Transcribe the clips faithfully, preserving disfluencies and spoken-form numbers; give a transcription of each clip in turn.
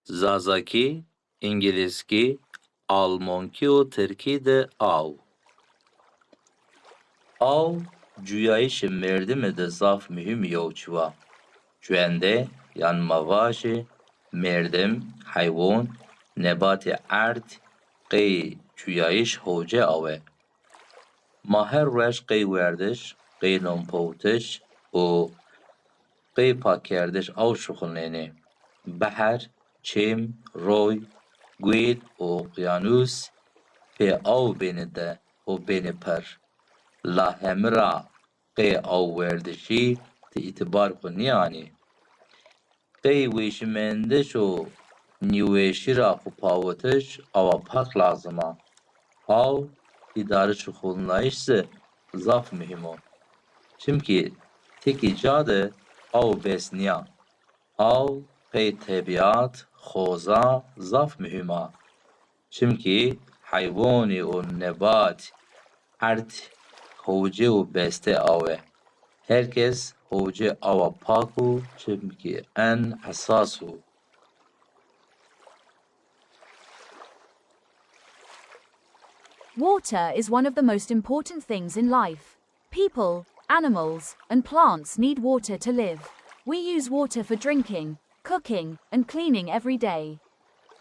Zazakî, îngilizkî, almonkî û tirkî de aw. Aw cuyayîşê merdimî de zaf muhîm yew çi wa. Cuende, yan ma vajê, merdim, heywon, nebatê erd, qey cuyayîş howce awe. Ma her ruej qey werdiş, qey nompewtiş û qey pakkerdiş aw şuxulnenê. Beher, çêm, roy, guêl û oqyanus pê aw bênê de û bênê pir. La hemi ra qey aw werdişî ti îtîbar xwu nîyanî. Qey weşîmendiş û nîweşî ra xwu pawitiş awa pak lazim a. Aw îdare şuxulnayîş zî zaf muhîm o. Çimkî tekî ca de aw bes nîya. Aw qey tebîat, xoza zaf muhîm a. Çimkî heywonî û nebat erd howce û beste awe. Her kes howce awa pak o, çimkî en esas o. Water is one of the most important things in life. People, animals, and plants need water to live. We use water for drinking, cooking, and cleaning every day.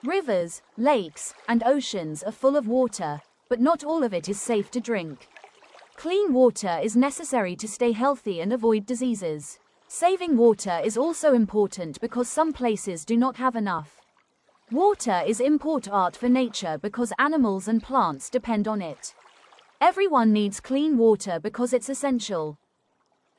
Rivers, lakes, and oceans are full of water, but not all of it is safe to drink. Clean water is necessary to stay healthy and avoid diseases. Saving water is also important because some places do not have enough. Water is import art for nature because animals and plants depend on it. Everyone needs clean water because it's essential.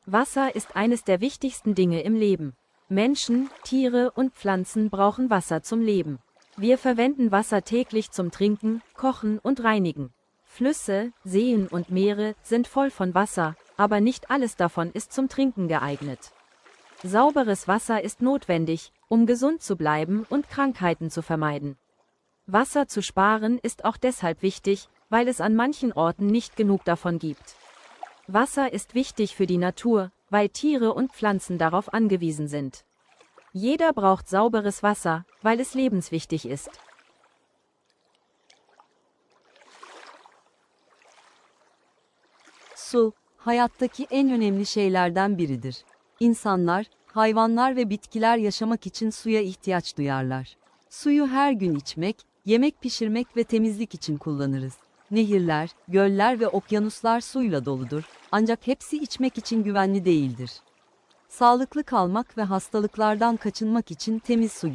Wasser ist eines der wichtigsten Dinge im Leben. Menschen, Tiere und Pflanzen brauchen Wasser zum Leben. Wir verwenden Wasser täglich zum Trinken, Kochen und Reinigen. Flüsse, Seen und Meere sind voll von Wasser, aber nicht alles davon ist zum Trinken geeignet. Sauberes Wasser ist notwendig, um gesund zu bleiben und Krankheiten zu vermeiden. Wasser zu sparen ist auch deshalb wichtig, weil es an manchen Orten nicht genug davon gibt. Wasser ist wichtig für die Natur, weil Tiere und Pflanzen darauf angewiesen sind. Jeder braucht sauberes Wasser, weil es lebenswichtig ist. Su, hayattaki en önemli şeylerden biridir. İnsanlar, hayvanlar ve bitkiler yaşamak için suya ihtiyaç duyarlar. Suyu her gün içmek, yemek pişirmek ve temizlik için kullanırız. Nehirler, göller ve okyanuslar suyla doludur, ancak hepsi içmek için güvenli değildir. Sağlıklı kalmak ve hastalıklardan kaçınmak için temiz su